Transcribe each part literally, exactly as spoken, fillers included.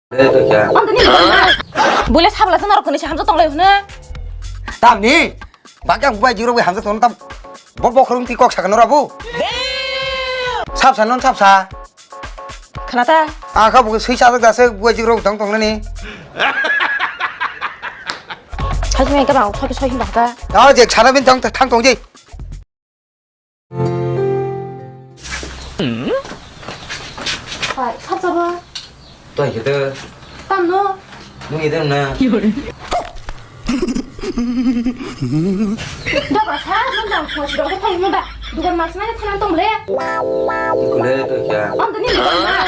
Bule sabla se norok ni se hamjak tonglai hwno. Tamni? Bakya bubai jiro bai hamjak tong tam. Bo bokhorong ti kok sakno rabu. Sapsa non sapsa. Khnata. Akha bo sui sajak dase bubai jiro tong tongnani. Hajme ka bang soi soi hin baka. Tao je sana bin tong thang tong je. Pai, sap sabo. Toi kete. Tamno. Nung ite na. Doba sa, nung dang ko siro ko thong nung da. Dugan mas na thanan tong le. Kule to kya? Om dani na.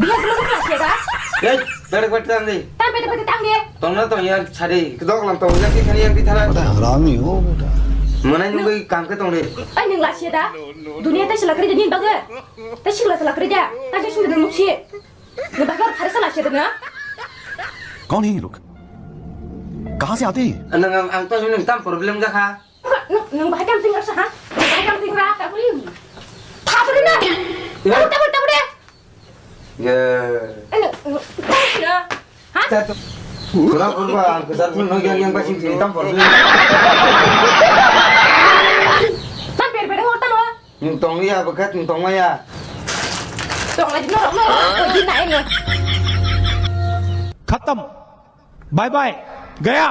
Biya dulu ko klas ya ga? Ye, bere ko tang de. Tam bete bete tang de. Tongna tong ya chari, kedok lang tong ya ki thani yang ki thara. Bada harami ho beta. Mana nung bai kam ke tong de. Ai nung lasi da. Dunia ta sila kri de nin baga. Ta sila sila kri da. Ta je sila dulu si. Nung baga hari sila si da na. कौन है ये लोग? कहाँ से आते हैं ये? Nang ang ang to nung tam problem ja kha. Nung nung bahai kam ting rasa ha? Nung bahai kam ting ra ta buli. Tha buli na. Tabur tabur tabur de. Ye. Nung nung tabur na. Ha? Pura pura ang kesar pun no yang yang pasti cerita pun. Tan per per ngor tamo. Nung tong ya bekat nung tong ya. Tong lagi no no. Di na ini. खत्म। Bye bye. गया।